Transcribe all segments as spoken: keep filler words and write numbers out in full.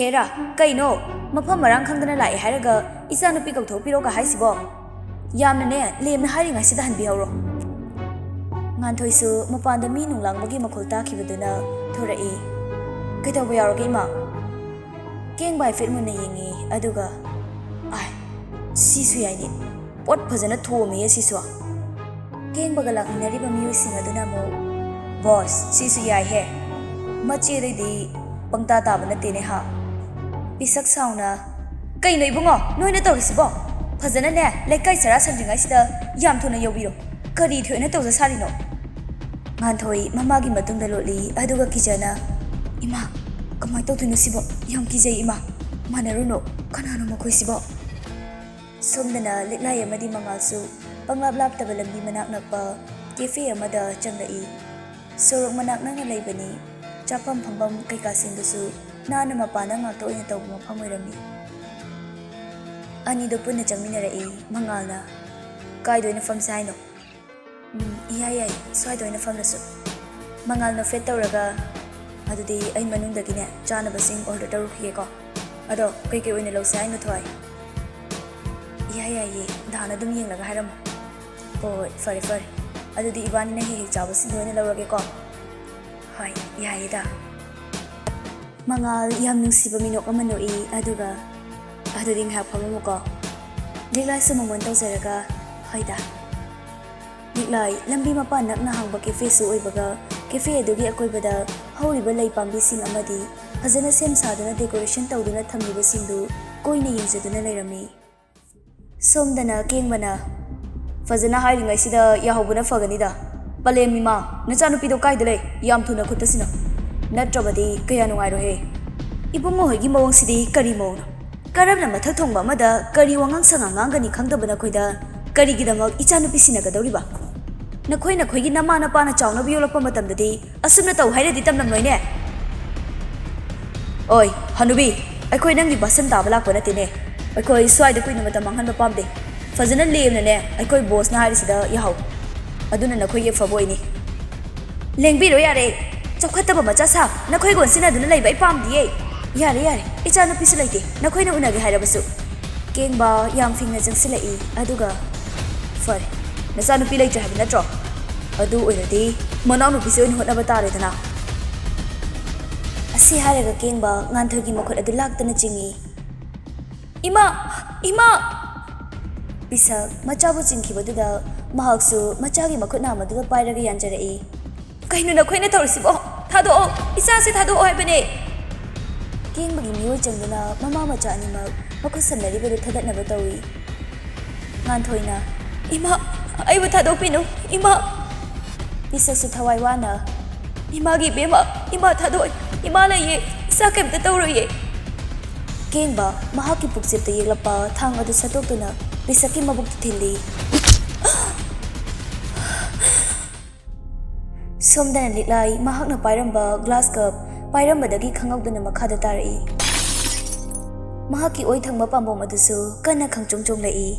ꯑꯦꯔꯥ, ꯀꯩꯅꯣ? ꯃꯐꯝ ꯃꯔꯥꯡ ꯈꯪꯗꯅ ꯂꯥꯛꯑꯦ ꯍꯥꯏꯔꯒ ꯏꯆꯥꯅꯨꯄꯤ ꯀꯧꯊꯣꯛꯄꯤꯔꯣꯒ ꯍꯥꯏꯁꯤꯕꯣ? ꯌꯥꯝꯅꯅꯦ, ꯂꯦꯝꯅ ꯍꯥꯏꯔꯤꯉꯩꯁꯤꯗ ꯍꯟꯕꯤꯍꯧꯔꯣ꯫ ꯉꯥꯟꯊꯣꯏꯁꯨ ꯃꯄꯥꯟꯗ ꯃꯤ ꯅꯨꯡꯂꯥꯡꯕꯒꯤ ꯃꯈꯣꯜ ꯇꯥꯈꯤꯕꯗꯨꯅ ꯊꯣꯔꯛꯏ꯫ "ꯀꯩꯗꯧꯕ ꯌꯥꯎꯔꯒꯦ, ꯏꯃꯥ?" ꯀꯦꯡꯕ ꯍꯥꯏꯐꯦꯠ ꯃꯨꯟꯅ ꯌꯦꯡꯉꯤ, ꯑꯗꯨꯒ, "ꯑꯥꯏ, ꯁꯤꯁꯨ ꯌꯥꯏꯅꯦ꯫ ꯄꯣꯠ ꯐꯖꯅ ꯊꯣꯝꯃꯤꯌꯦ ꯁꯤꯁꯨ꯫" ꯀꯦꯡꯕꯒ ꯂꯥꯛꯃꯤꯟꯅꯔꯤꯕ ꯃꯤꯑꯣꯏꯁꯤꯡ ꯑꯗꯨꯅ ꯑꯃꯨꯛ, "ꯕꯣꯁ, ꯁꯤꯁꯨ ꯌꯥꯏꯍꯦ꯫ ꯃꯆꯦꯗꯩꯗꯤ ꯄꯪꯇꯥ ꯇꯥꯕ ꯅꯠꯇꯦꯅꯦ ꯍꯥ?" ꯄꯤꯁꯛ ꯁꯥꯎꯅ, "ꯀꯩꯅꯣ ꯏꯕꯨꯡꯉꯣ, ꯅꯣꯏꯅ ꯇꯧꯔꯤꯁꯤꯕꯣ? ꯐꯖꯅꯅꯦ, ꯂꯩꯀꯥꯏ ꯆꯔꯥ ꯁꯟꯗ꯭ꯔꯤꯉꯩꯁꯤꯗ ꯌꯥꯝ ꯊꯨꯅ ꯌꯧꯕꯤꯔꯣ꯫ ꯀꯔꯤ ꯊꯣꯏꯅ ꯇꯧꯖ ꯁꯥꯔꯤꯅꯣ?" ꯉꯥꯟꯊꯣꯏ ꯃꯃꯥꯒꯤ ꯃꯇꯨꯡꯗ ꯂꯣꯠꯂꯤ, ꯑꯗꯨꯒ ꯀꯤꯖꯅ, "ꯏꯃꯥ, ꯀꯃꯥꯏꯅ ꯇꯧꯗꯣꯏꯅꯣ ꯁꯤꯕꯣ? ꯌꯥꯝ ꯀꯤꯖꯩ ꯏꯃꯥ꯫ ꯃꯥꯟꯅꯔꯨꯅꯨ꯫ ꯀꯅꯥꯅꯣ ꯃꯈꯣꯏꯁꯤꯕꯣ?" ꯁꯣꯝꯗꯅ ꯂꯤꯛꯂꯥꯏ ꯑꯃꯗꯤ ꯃꯉꯥꯜꯁꯨ ꯄꯪꯂꯥꯞ ꯂꯥꯞꯇꯕ ꯂꯝꯕꯤ ꯃꯅꯥꯛ ꯅꯛꯄ ꯀꯦꯐꯦ ꯑꯃꯗ ꯆꯪꯂꯛꯏ꯫ ꯁꯣꯔꯣꯛ ꯃꯅꯥꯛ ꯅꯛꯅ ꯂꯩꯕꯅꯤ꯫ ꯆꯥꯐꯝ ꯐꯝꯐꯝ ꯀꯩꯀꯥꯁꯤꯡꯗꯨꯁꯨ ꯅꯥꯟꯅ ꯃꯄꯥꯟꯗ ꯉꯥꯛꯇ ꯑꯣꯏꯅ ꯇꯧꯕ ꯃꯐꯝ ꯑꯣꯏꯔꯝꯃꯤ꯫ ꯑꯅꯤꯗꯣ ꯄꯨꯟꯅ ꯆꯪꯃꯤꯟꯅꯔꯛꯏ꯫ ꯃꯉꯥꯜꯅ, "ꯀꯥꯏꯗ ꯑꯣꯏꯅ ꯐꯝꯁꯦ ꯍꯥꯏꯅꯣ?" "ꯎꯝ, ꯏꯌꯥ ꯌꯥꯏ, ꯁ꯭ꯋꯥꯏꯗ ꯑꯣꯏꯅ ꯐꯝꯂꯁꯨ꯫" ꯃꯉꯥꯜꯅ ꯐꯦꯠ ꯇꯧꯔꯒ, "ꯑꯗꯨꯗꯤ ꯑꯩ ꯃꯅꯨꯡꯗꯒꯤꯅꯦ ꯆꯥꯅꯕꯁꯤꯡ ꯑꯣꯔꯗꯔ ꯇꯧꯔꯨꯈꯤꯒꯦꯀꯣ꯫ ꯑꯗꯣ ꯀꯩꯀꯩ ꯑꯣꯏꯅ ꯂꯧꯁꯦ ꯍꯥꯏꯅꯣ, ꯊꯣꯏ?" "ꯏꯌꯥ ꯌꯥꯏꯌꯦ, ꯗꯥꯅ ꯑꯗꯨꯝ ꯌꯦꯡꯂꯒ ꯍꯥꯏꯔꯝꯃꯣ꯫" "ꯍꯣꯏ, ꯐꯔꯦ ꯐꯔꯦ, ꯑꯗꯨꯗꯤ ꯏꯕꯥꯅꯤꯅ ꯍꯦꯛ ꯍꯦꯛ ꯆꯥꯕꯁꯤꯡꯗꯣ ꯑꯣꯏꯅ ꯂꯧꯔꯒꯦꯀꯣ꯫" "ꯍꯣꯏ, ꯌꯥꯏꯌꯦ ꯗꯥ꯫" ꯃꯉꯥꯜ ꯌꯥꯝ ꯅꯨꯡꯁꯤꯕ ꯃꯤꯅꯣꯛ ꯑꯃ ꯅꯣꯛꯏ, ꯑꯗꯨꯒ, "ꯑꯗꯨꯗꯤ ꯉꯥꯏꯍꯥꯛ ꯐꯝꯃꯝꯃꯨꯀꯣ꯫" ꯂꯤꯛꯂꯥꯏꯁꯨ ꯃꯉꯣꯟ ꯇꯧꯖꯔꯒ, "ꯍꯣꯏ ꯗꯥ꯫" ꯂꯤꯛꯂꯥꯏ ꯂꯝꯕꯤ ꯃꯄꯥꯟ ꯅꯛꯅ ꯍꯥꯡꯕ ꯀꯦꯐꯦꯁꯨ ꯑꯣꯏꯕꯒ, ꯀꯦꯐꯦ ꯑꯗꯨꯒꯤ ꯑꯀꯣꯏꯕꯗ ꯍꯧꯔꯤꯕ ꯂꯩ ꯄꯥꯝꯕꯤꯁꯤꯡ ꯑꯃꯗꯤ ꯐꯖꯅ ꯁꯦꯝ ꯁꯥꯗꯨꯅ ꯗꯦꯀꯣꯔꯦꯁꯟ ꯇꯧꯗꯨꯅ ꯊꯝꯂꯤꯕꯁꯤꯡꯗꯨ ꯀꯣꯏꯅ ꯌꯦꯡꯖꯗꯨꯅ ꯂꯩꯔꯝꯃꯤ꯫ ꯁꯣꯝꯗꯅ ꯀꯦꯡꯕꯅ, "ꯐꯖꯅ ꯍꯥꯏꯔꯤꯉꯩꯁꯤꯗ ꯌꯥꯍꯧꯕꯅ ꯐꯒꯅꯤꯗ꯫ ꯄꯂꯦꯝ ꯏꯃꯥ, ꯅꯆꯥꯅꯨꯄꯤꯗꯣ ꯀꯥꯏꯗ ꯂꯩ? ꯌꯥꯝ ꯊꯨꯅ ꯈꯨꯠꯇ ꯁꯤꯟꯅꯧ꯫ ꯅꯠꯇ꯭ꯔꯕꯗꯤ ꯀꯌꯥ ꯅꯨꯡꯉꯥꯏꯔꯣꯏꯍꯦ꯫ ꯏꯕꯨꯡꯉꯣ ꯍꯣꯏꯒꯤ ꯃꯑꯣꯡꯁꯤꯗꯤ ꯀꯔꯤ ꯃꯑꯣꯡꯅꯣ? ꯀꯔꯝꯅ ꯃꯊꯛ ꯊꯣꯡꯕ ꯑꯃꯗ ꯀꯔꯤ ꯋꯥꯉꯥꯡ ꯁꯉꯥꯡ ꯉꯥꯡꯒꯅꯤ ꯈꯪꯗꯕ ꯅꯈꯣꯏꯗ ꯀꯔꯤꯒꯤꯗꯃꯛ ꯏꯆꯥꯅꯨꯄꯤ ꯁꯤꯟꯅꯒꯗꯧꯔꯤꯕ? ꯅꯈꯣꯏ ꯅꯈꯣꯏꯒꯤ ꯅꯃꯥ ꯅꯄꯥꯅ ꯆꯥꯎꯅꯕ ꯌꯣꯛꯂꯛꯄ ꯃꯇꯝꯗꯗꯤ ꯑꯁꯨꯝꯅ ꯇꯧ ꯍꯥꯏꯔꯗꯤ ꯇꯝꯂꯝꯂꯣꯏꯅꯦ꯫" "ꯑꯣꯏ, ꯍꯅꯨꯕꯤ, ꯑꯩꯈꯣꯏ ꯅꯪꯒꯤ ꯚꯥꯁꯟ ꯇꯥꯕ ꯂꯥꯛꯄ ꯅꯠꯇꯦꯅꯦ꯫ ꯑꯩꯈꯣꯏ ꯁ꯭ꯋꯥꯏꯗ ꯀꯨꯏꯅ ꯃꯇꯝ ꯃꯥꯡꯍꯟꯕ ꯄꯥꯝꯗꯦ꯫ ꯐꯖꯅ ꯂꯦꯝꯅꯅꯦ ꯑꯩꯈꯣꯏ ꯕꯣꯁꯅ ꯍꯥꯏꯔꯤꯁꯤꯗ ꯌꯥꯍꯧ꯫ ꯑꯗꯨꯅ ꯅꯈꯣꯏꯒꯤ ꯑꯐꯕ ꯑꯣꯏꯅꯤ꯫" "ꯂꯦꯡꯕꯤꯔꯣ ꯌꯥꯔꯦ꯫ ꯆꯥꯎꯈꯠꯇꯕ ꯃꯆꯥ ꯁꯥ ꯅꯈꯣꯏꯒ ꯑꯣꯟꯁꯤꯟꯅꯗꯨꯅ ꯂꯩꯕ ꯑꯩ ꯄꯥꯝꯗꯤꯌꯦ꯫ ꯌꯥꯔꯦ, ꯌꯥꯔꯦ, ꯏꯆꯥꯅꯨꯄꯤꯁꯨ ꯂꯩꯇꯦ, ꯅꯈꯣꯏꯅ ꯎꯅꯒꯦ ꯍꯥꯏꯔꯕꯁꯨ꯫ ꯀꯦꯡꯕ ꯌꯥꯝ ꯐꯤꯡꯅ ꯆꯪꯁꯤꯜꯂꯛꯏ, ꯑꯗꯨꯒ, "ꯐꯔꯦ, ꯅꯆꯥꯅꯨꯄꯤ ꯂꯩꯇ꯭ꯔꯦ ꯍꯥꯏꯕ ꯅꯠꯇ꯭ꯔꯣ? ꯑꯗꯨ ꯑꯣꯏꯔꯗꯤ ꯃꯅꯥꯎꯅꯨꯄꯤꯁꯦ ꯑꯣꯏꯅ ꯍꯣꯠꯅꯕ ꯇꯥꯔꯦꯗꯅ"꯫ ꯑꯁꯤ ꯍꯥꯏꯔꯒ ꯀꯦꯡꯕ ꯉꯥꯟꯊꯣꯏꯒꯤ ꯃꯈꯨꯠ ꯑꯗꯨ ꯂꯥꯛꯇꯅ ꯆꯤꯡꯏ꯫ "ꯏꯃꯥ! ꯏꯃꯥ!" ꯄꯤꯁꯛ ꯃꯆꯥꯕꯨ ꯆꯤꯡꯈꯤꯕꯗꯨꯗ ꯃꯍꯥꯛꯁꯨ ꯃꯆꯥꯒꯤ ꯃꯈꯨꯠ ꯅꯥꯝꯃꯗꯨꯗ ꯄꯥꯏꯔꯒ ꯌꯥꯟꯖꯔꯛꯏ꯫ "ꯀꯩꯅꯣ ꯅꯈꯣꯏꯅ ꯇꯧꯔꯤꯁꯤꯕꯣ? ꯊꯥꯗꯣꯛꯑꯣ! ꯏꯆꯥꯁꯦ ꯊꯥꯗꯣꯛꯑꯣ ꯍꯥꯏꯕꯅꯦ!" ꯀꯦꯡꯕꯒꯤ ꯃꯤꯑꯣꯏ ꯆꯪꯗꯨꯅ ꯃꯃꯥ ꯃꯆꯥ ꯑꯅꯤꯃꯛ ꯃꯈꯨꯠ ꯁꯝꯅꯔꯤꯕꯗꯨ ꯊꯥꯗꯠꯅꯕ ꯇꯧꯏ꯫ ꯉꯥꯟꯊꯣꯏꯅ, "ꯏꯃꯥ, ꯑꯩꯕꯨ ꯊꯥꯗꯣꯛꯄꯤꯅꯨ, ꯏꯃꯥ!" ꯄꯤꯁꯛꯁꯨ ꯊꯋꯥꯏ ꯋꯥꯅ, "ꯏꯃꯥꯒꯤ ꯏꯕꯦꯝꯃ, ꯏꯃꯥ ꯊꯥꯗꯣꯛꯑꯣ, ꯏꯃꯥ ꯂꯩꯌꯦ, ꯏꯆꯥ ꯀꯩꯝꯇ ꯇꯧꯔꯣꯏꯌꯦ!" ꯀꯦꯡꯕ ꯃꯍꯥꯛꯀꯤ ꯄꯨꯛꯆꯦꯞꯇ ꯌꯦꯛꯂꯛꯄ ꯊꯥꯡ ꯑꯗꯨ ꯁꯠꯇꯣꯛꯇꯨꯅ ꯄꯤꯁꯛꯀꯤ ꯃꯕꯨꯛꯇ ꯊꯤꯜꯂꯤ꯫ ꯁꯣꯝꯗꯅ ꯂꯤꯛꯂꯥꯏ ꯃꯍꯥꯛꯅ ꯄꯥꯏꯔꯝꯕ ꯒ꯭ꯂꯥꯁ ꯀꯞ ꯄꯥꯏꯔꯝꯕꯗꯒꯤ ꯈꯪꯍꯧꯗꯅ ꯃꯈꯥꯗ ꯇꯥꯔꯛꯏ꯫ ꯃꯍꯥꯛꯀꯤ ꯑꯣꯏ ꯊꯪꯕ ꯄꯥꯝꯕꯣꯝ ꯑꯗꯨꯁꯨ ꯀꯟꯅ ꯈꯪꯆꯣꯡ ꯆꯣꯡꯂꯛꯏ꯫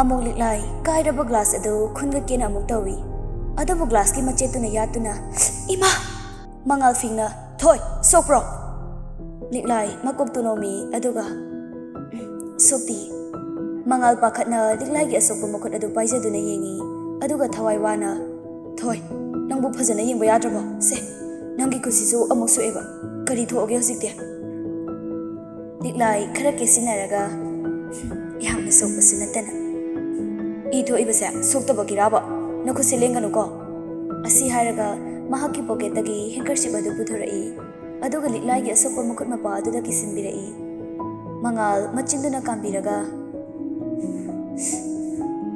ꯑꯃꯨꯛ ꯂꯤꯛꯂꯥꯏ ꯀꯥꯏꯔꯕ ꯒ꯭ꯂꯥꯁ ꯑꯗꯨ ꯈꯨꯟꯒꯠꯀꯦꯅ ꯑꯃꯨꯛ ꯇꯧꯏ꯫ ꯑꯗꯨꯕꯨ ꯒ꯭ꯂꯥꯁꯀꯤ ꯃꯆꯦꯠꯇꯨꯅ ꯌꯥꯠꯇꯨꯅ, "ꯏꯃꯥ!" ꯃꯉꯥꯜ ꯐꯤꯡꯅ, "ꯊꯣꯏ, ꯁꯣꯛꯄ꯭ꯔꯣ?" ꯂꯤꯛꯂꯥꯏ ꯃꯀꯣꯛꯇꯨ ꯅꯣꯝꯃꯤ, ꯑꯗꯨꯒ, "ꯎꯝ, ꯁꯣꯛꯇꯤ"꯫ ꯃꯉꯥꯜ ꯄꯥꯈꯠꯅ ꯂꯤꯛꯂꯥꯏꯒꯤ ꯑꯁꯣꯛꯄ ꯃꯈꯨꯠ ꯑꯗꯨ ꯄꯥꯏꯖꯗꯨꯅ ꯌꯦꯡꯉꯤ, ꯑꯗꯨꯒ ꯊꯋꯥꯏ ꯋꯥꯅ, "ꯊꯣꯏ, ꯅꯪꯕꯨ ꯐꯖꯅ ꯌꯦꯡꯕ ꯌꯥꯗ꯭ꯔꯕꯣ? ꯁꯦ, ꯅꯪꯒꯤ ꯈꯨꯠꯁꯤꯁꯨ ꯑꯃꯨꯛ ꯁꯣꯛꯑꯦꯕ꯫ ꯀꯔꯤ ꯊꯣꯛꯑꯒꯦ ꯍꯧꯖꯤꯛꯇꯤ?" ꯂꯤꯛꯂꯥꯏ ꯈꯔ ꯀꯦꯁꯤꯟꯅꯔꯒ, "ꯌꯥꯝꯅ ꯁꯣꯛꯄꯁꯨ ꯅꯠꯇꯅ꯫ ꯏ ꯊꯣꯛꯏꯕꯁꯦ ꯁꯣꯛꯇꯕꯒꯤꯔꯕ? ꯅꯈꯨꯠꯁꯦ ꯂꯦꯡꯒꯅꯨꯀꯣ"꯫ ꯑꯁꯤ ꯍꯥꯏꯔꯒ ꯃꯍꯥꯛꯀꯤ ꯄꯣꯀꯦꯠꯇꯒꯤ ꯍꯦꯡꯀꯔꯁꯤꯞ ꯑꯗꯨ ꯄꯨꯊꯣꯔꯛꯏ, ꯑꯗꯨꯒ ꯂꯤꯛꯂꯥꯏꯒꯤ ꯑꯁꯣꯛꯄ ꯃꯈꯨꯠ ꯃꯄꯥ ꯑꯗꯨꯗ ꯀꯤꯁꯤꯟꯕꯤꯔꯛꯏ꯫ ꯃꯉꯥꯜ ꯃꯆꯤꯟꯗꯨꯅ ꯀꯥꯝꯕꯤꯔꯒ,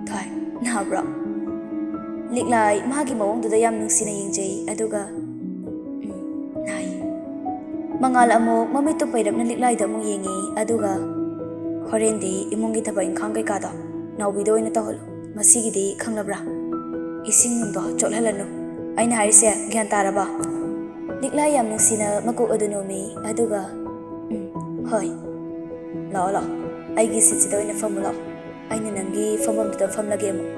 "ꯊꯣꯏ, ꯅꯥꯕ꯭ꯔꯣ?" ꯂꯤꯛꯂꯥꯏ ꯃꯥꯒꯤ ꯃꯑꯣꯡꯗꯨꯗ ꯌꯥꯝ ꯅꯨꯡꯁꯤꯅ ꯌꯦꯡꯖꯩ, ꯑꯗꯨꯒ, "ꯎꯝ, ꯅꯥꯏ"꯫ ꯃꯉꯥꯜ ꯑꯃꯨꯛ ꯃꯃꯤꯠꯇꯨ ꯄꯩꯔꯞꯅ ꯂꯤꯛꯂꯥꯏꯗ ꯑꯃꯨꯛ ꯌꯦꯡꯉꯤ, ꯑꯗꯨꯒ, "ꯍꯣꯔꯦꯟꯗꯤ ꯏꯃꯨꯡꯒꯤ ꯊꯕꯛ ꯏꯪꯈꯥꯡ ꯀꯩꯀꯥꯗꯣ ꯅꯥꯎꯕꯤꯗ ꯑꯣꯏꯅ ꯇꯧꯍꯜꯂꯨ꯫ ꯉꯁꯤꯒꯤꯗꯤ ꯈꯪꯂꯕ꯭ꯔꯥ? ꯏꯁꯤꯡ ꯅꯨꯡꯗꯣ ꯆꯣꯠꯍꯜꯂꯅꯨ꯫ ꯑꯩꯅ ꯍꯥꯏꯔꯤꯁꯦ ꯒ꯭ꯌꯥꯟ ꯇꯥꯔꯕ?" ꯂꯤꯛꯂꯥꯏ ꯌꯥꯝ ꯅꯨꯡꯁꯤꯅ ꯃꯀꯣꯛ ꯑꯗꯨ ꯅꯣꯝꯃꯤ, ꯑꯗꯨꯒ, "ꯎꯝ, ꯍꯣꯏ꯫ ꯂꯥꯛꯑꯣ, ꯂꯥꯛꯑꯣ, ꯑꯩꯒꯤ ꯁꯤꯠꯁꯤꯗ ꯑꯣꯏꯅ ꯐꯝꯃꯨ ꯂꯥꯛꯑꯣ꯫ ꯑꯩꯅ ꯅꯪꯒꯤ ꯐꯝꯐꯝꯗꯨꯗ ꯐꯝꯂꯒꯦ ꯑꯃꯨꯛ꯫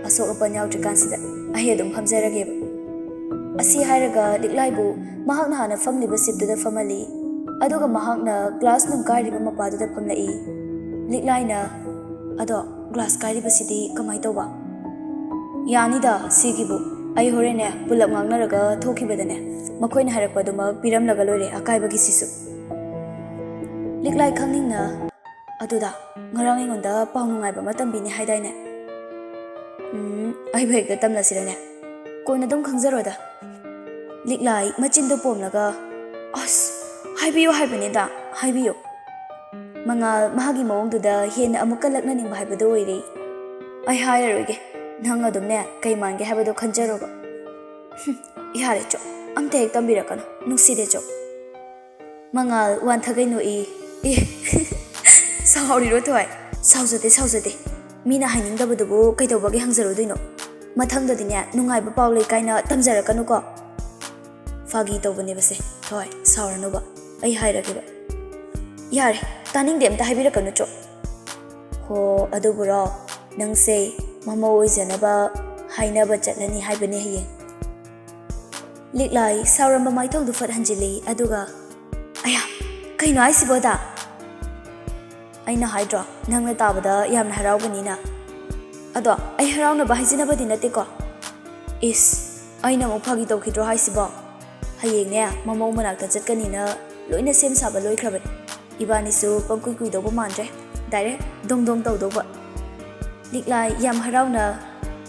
ꯑꯁꯣꯛ ꯑꯄꯟ ꯌꯥꯎꯗ꯭ꯔꯤꯀꯥꯟꯁꯤꯗ ꯑꯩ ꯑꯗꯨꯝ ꯐꯝꯖꯔꯒꯦꯕ"꯫ ꯑꯁꯤ ꯍꯥꯏꯔꯒ ꯂꯤꯛꯂꯥꯏꯕꯨ ꯃꯍꯥꯛꯅ ꯍꯥꯟꯅ ꯐꯝꯂꯤꯕ ꯁꯤꯠꯇꯨꯗ ꯐꯝꯍꯜꯂꯤ꯫ ꯑꯗꯨꯒ ꯃꯍꯥꯛꯅ ꯒ꯭ꯂꯥꯁ ꯅꯨꯡ ꯀꯥꯏꯔꯤꯕ ꯃꯄꯥꯗꯨꯗ ꯐꯝꯂꯛꯏ꯫ ꯂꯤꯛꯂꯥꯏꯅ, "ꯑꯗꯣ ꯒ꯭ꯂꯥꯁ ꯀꯥꯏꯔꯤꯕꯁꯤꯗꯤ ꯀꯃꯥꯏ ꯇꯧꯕ?" "ꯌꯥꯅꯤꯗ ꯁꯤꯒꯤꯕꯨ, ꯑꯩ ꯍꯣꯔꯦꯟꯅꯦ ꯄꯨꯂꯞ ꯉꯥꯡꯅꯔꯒ ꯊꯣꯛꯈꯤꯕꯗꯅꯦ ꯃꯈꯣꯏꯅ ꯍꯥꯏꯔꯛꯄ ꯑꯗꯨꯃꯛ ꯄꯤꯔꯝꯂꯒ ꯂꯣꯏꯔꯦ ꯑꯀꯥꯏꯕꯒꯤꯁꯤꯁꯨ꯫" ꯂꯤꯛꯂꯥꯏ ꯈꯪꯅꯤꯡꯅ, "ꯑꯗꯨꯗ ꯉꯔꯥꯡ ꯑꯩꯉꯣꯟꯗ ꯄꯥꯎ ꯅꯨꯡꯉꯥꯏꯕ ꯑꯃ ꯇꯝꯕꯤꯅꯤ ꯍꯥꯏꯗꯥꯏꯅꯦ?" "ꯎꯝ, ꯑꯩꯕꯨ ꯍꯦꯛꯇ ꯇꯝꯂꯁꯤꯔꯅꯦ?" "ꯀꯣꯟꯅ ꯑꯗꯨꯝ ꯈꯪꯖꯔꯣꯗ꯫" ꯂꯤꯛꯂꯥꯏ ꯃꯆꯤꯟꯗꯨ ꯄꯣꯝꯂꯒ, "ꯑꯁ, ꯍꯥꯏꯕꯤꯌꯨ ꯍꯥꯏꯕꯅꯤꯗ, ꯍꯥꯏꯕꯤꯌꯨ꯫" ꯃꯉꯥꯜ ꯃꯍꯥꯛꯀꯤ ꯃꯑꯣꯡꯗꯨꯗ ꯍꯦꯟꯅ ꯑꯃꯨꯛꯀ ꯂꯛꯅꯅꯤꯡꯕ ꯍꯥꯏꯕꯗꯨ ꯑꯣꯏꯔꯦ꯫ "ꯑꯩ ꯍꯥꯏꯔꯔꯣꯏꯒꯦ, ꯅꯪ ꯑꯗꯨꯝꯅꯦ ꯀꯩ ꯃꯥꯟꯒꯦ ꯍꯥꯏꯕꯗꯣ ꯈꯟꯖꯔꯣꯕ꯫" "ꯍꯨꯝ, ꯌꯥꯔꯦ ꯆꯣ, ꯑꯝꯇ ꯍꯦꯛ ꯇꯝꯕꯤꯔꯛꯀꯅꯨ, ꯅꯨꯡꯁꯤꯗꯦ ꯆꯣ꯫" ꯃꯉꯥꯜ ꯋꯥꯟꯊꯒꯩ ꯅꯣꯛꯏ꯫ "ꯑꯦ, ꯁꯥꯎꯔꯤꯔꯣ ꯊꯣꯏ?" "ꯁꯥꯎꯖꯗꯦ, ꯁꯥꯎꯖꯗꯦ꯫ ꯃꯤꯅ ꯍꯥꯏꯅꯤꯡꯗꯕꯗꯨꯕꯨ ꯀꯩꯗꯧꯕꯒꯤ ꯍꯪꯖꯔꯨꯗꯣꯏꯅꯣ? ꯃꯊꯪꯗꯗꯤꯅꯦ ꯅꯨꯡꯉꯥꯏꯕ ꯄꯥꯎ ꯂꯩ ꯀꯥꯏꯅ ꯇꯝꯖꯔꯛꯀꯅꯨꯀꯣ꯫" "ꯐꯥꯒꯤ ꯇꯧꯕꯅꯦꯕꯁꯦ, ꯊꯣꯏ, ꯁꯥꯎꯔꯅꯨꯕ꯫ ꯑꯩ ꯍꯥꯏꯔꯒꯦꯕ꯫" "ꯌꯥꯔꯦ, ꯇꯥꯅꯤꯡꯗꯦ, ꯑꯝꯇ ꯍꯥꯏꯕꯤꯔꯛꯀꯅꯨ ꯆꯣ꯫" "ꯍꯣ, ꯑꯗꯨꯕꯨꯔꯣ? ꯅꯪꯁꯦ ꯃꯃꯧ ꯑꯣꯏꯖꯅꯕ ꯍꯥꯏꯅꯕ ꯆꯠꯂꯅꯤ ꯍꯥꯏꯕꯅꯦ ꯍꯌꯦꯡ꯫" ꯂꯤꯛꯂꯥꯏ ꯁꯥꯎꯔꯝꯕ ꯃꯥꯏꯊꯣꯡꯗꯨ ꯐꯠ ꯍꯟꯖꯤꯜꯂꯤ, ꯑꯗꯨꯒ, "ꯑꯌꯥ, ꯀꯩꯅꯣ ꯍꯥꯏꯁꯤꯕꯣ, ꯑꯗꯥ?" "ꯑꯩꯅ ꯍꯥꯏꯗ꯭ꯔꯣ, ꯅꯪꯅ ꯇꯥꯕꯗ ꯌꯥꯝꯅ ꯍꯔꯥꯎꯒꯅꯤꯅ?" "ꯑꯗꯣ ꯑꯩ ꯍꯔꯥꯎꯅꯕ ꯍꯥꯏꯖꯤꯟꯅꯕꯗꯤ ꯅꯠꯇꯦꯀꯣ꯫" "ꯏꯁ, ꯑꯩꯅ ꯑꯃꯨꯛ ꯐꯥꯒꯤ ꯇꯧꯈꯤꯗ꯭ꯔꯣ ꯍꯥꯏꯁꯤꯕꯣ? ꯍꯌꯦꯡꯅꯦ ꯃꯃꯧ ꯃꯅꯥꯛꯇ ꯆꯠꯀꯅꯤꯅ ꯂꯣꯏꯅ ꯁꯦꯝ ꯁꯥꯕ ꯂꯣꯏꯈ꯭ꯔꯕꯅꯤ꯫ ꯏꯕꯥꯅꯤꯁꯨ ꯄꯪꯀꯨꯏ ꯀꯨꯏꯗꯧꯕ ꯃꯥꯟꯗ꯭ꯔꯦ꯫ ꯗꯥꯏꯔꯦꯛ ꯗꯣꯡ ꯗꯣꯡ ꯇꯧꯗꯧꯕ꯫" ꯂꯤꯛꯂꯥꯏ ꯌꯥꯝ ꯍꯔꯥꯎꯅ,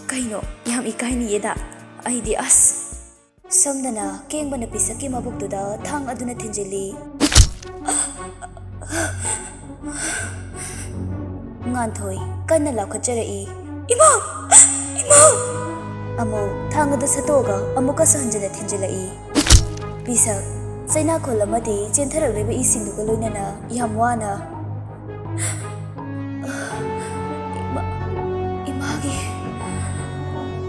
"ꯀꯩꯅꯣ, ꯌꯥꯝ ꯏꯀꯥꯏꯅꯤꯌꯦꯗ꯫ ꯑꯩꯗꯤ ꯑꯁ꯫" ꯁꯣꯝꯗꯅ ꯀꯦꯡꯕꯅ ꯄꯤꯁꯛꯀꯤ ꯃꯕꯨꯛꯇꯨꯗ ꯊꯥꯡ ꯑꯗꯨꯅ ꯊꯤꯟꯖꯤꯜꯂꯤ꯫ ꯉꯥꯟꯊꯣꯏ ꯀꯟꯅ ꯂꯥꯎꯈꯠꯆꯔꯛꯏ, "ꯏꯃꯥ! ꯏꯃꯥ!" ꯑꯃꯨꯛ ꯊꯥꯡ ꯑꯗꯨ ꯁꯠꯇꯣꯛꯑꯒ ꯑꯃꯨꯛꯀꯁꯨ ꯍꯟꯖꯤꯟꯅ ꯊꯤꯟꯖꯤꯜꯂꯛꯏ꯫ ꯄꯤꯁꯛ ꯆꯩꯅꯥꯈꯣꯜ ꯑꯃꯗꯤ ꯆꯦꯟꯊꯔꯛꯂꯤꯕ ꯏꯁꯤꯡꯗꯨꯒ ꯂꯣꯏꯅꯅ ꯌꯥꯝ ꯋꯥꯅ, "ꯏꯃꯥ, ꯏꯃꯥꯒꯤ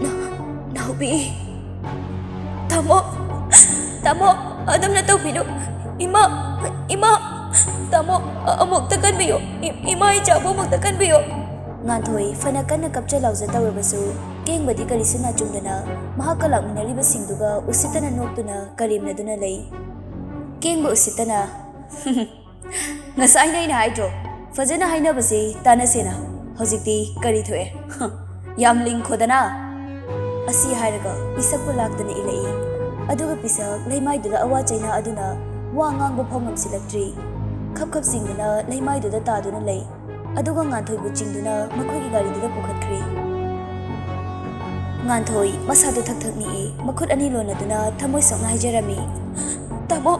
ꯅ-, ꯅꯥꯎꯕꯤ, ꯇꯥꯃꯣ, ꯇꯥꯃꯣ, ꯑꯗꯨꯝꯅ ꯇꯧꯕꯤꯅꯨ꯫ ꯏꯃꯥ, ꯏꯃꯥ, ꯇꯥꯃꯣ, ꯑ-, ꯑꯃꯨꯛꯇ ꯀꯟꯕꯤꯌꯨ꯫ ꯏ-, ꯏꯃꯥ ꯏꯆꯥꯕꯨ ꯑꯃꯨꯛꯇ ꯀꯟꯕꯤꯌꯨ꯫" ꯉꯥꯟꯊꯣꯏ ꯐꯅ ꯀꯟꯅ ꯀꯞꯆ ꯂꯥꯎꯖ ꯇꯧꯔꯕꯁꯨ, ꯀꯦꯡꯕꯗꯤ ꯀꯔꯤꯁꯨ ꯅꯥꯆꯨꯡꯗꯅ ꯃꯍꯥꯛꯀ ꯂꯥꯛꯃꯤꯟꯅꯔꯤꯕꯁꯤꯡꯗꯨꯒ ꯎꯁꯤꯠꯇꯅ ꯅꯣꯛꯇꯨꯅ ꯀꯔꯦꯝꯅꯗꯨꯅ ꯂꯩ꯫ ꯀꯦꯡꯕ ꯎꯁꯤꯠꯇꯅ, ꯉꯁꯥꯏꯅ ꯑꯩꯅ ꯍꯥꯏꯗ꯭ꯔꯣ, ꯐꯖꯅ ꯍꯥꯏꯅꯕꯁꯤ ꯇꯥꯟꯅꯁꯦꯅ? ꯍꯧꯖꯤꯛꯇꯤ ꯀꯔꯤ ꯊꯣꯛꯑꯦ? ꯌꯥꯝ ꯂꯤꯡꯈꯣꯗꯅ꯫ ꯑꯁꯤ ꯍꯥꯏꯔꯒ ꯄꯤꯁꯛꯄꯨ ꯂꯥꯛꯇꯅ ꯏꯜꯂꯛꯏ꯫ ꯑꯗꯨꯒ ꯄꯤꯁꯛ ꯂꯩꯃꯥꯏꯗꯨꯗ ꯑꯋꯥ ꯆꯩꯅꯥ ꯑꯗꯨꯅ ꯋꯥ ꯉꯥꯡꯕ ꯐꯥꯎ ꯉꯝꯁꯤꯜꯂꯛꯇ꯭ꯔꯤ꯫ ꯈꯞ ꯈꯞ ꯆꯤꯡꯗꯨꯅ ꯂꯩꯃꯥꯏꯗꯨꯗ ꯇꯥꯗꯨꯅ ꯂꯩ꯫ ꯑꯗꯨꯒ ꯉꯥꯟꯊꯣꯏꯕꯨ ꯆꯤꯡꯗꯨꯅ ꯃꯈꯣꯏꯒꯤ ꯒꯥꯔꯤꯗꯨꯗ ꯄꯨꯈꯠꯈ꯭ꯔꯦ꯫ ꯉꯥꯟꯊꯣꯏ ꯃꯁꯥꯗꯨ ꯊꯛ ꯊꯛ ꯅꯤꯛꯏ, ꯃꯈꯨꯠ ꯑꯅꯤ ꯂꯣꯟꯅꯗꯨꯅ ꯊꯃꯣꯏ ꯁꯣꯛꯅ ꯍꯥꯏꯖꯔꯝꯃꯤ, "ꯇꯥꯃꯣ,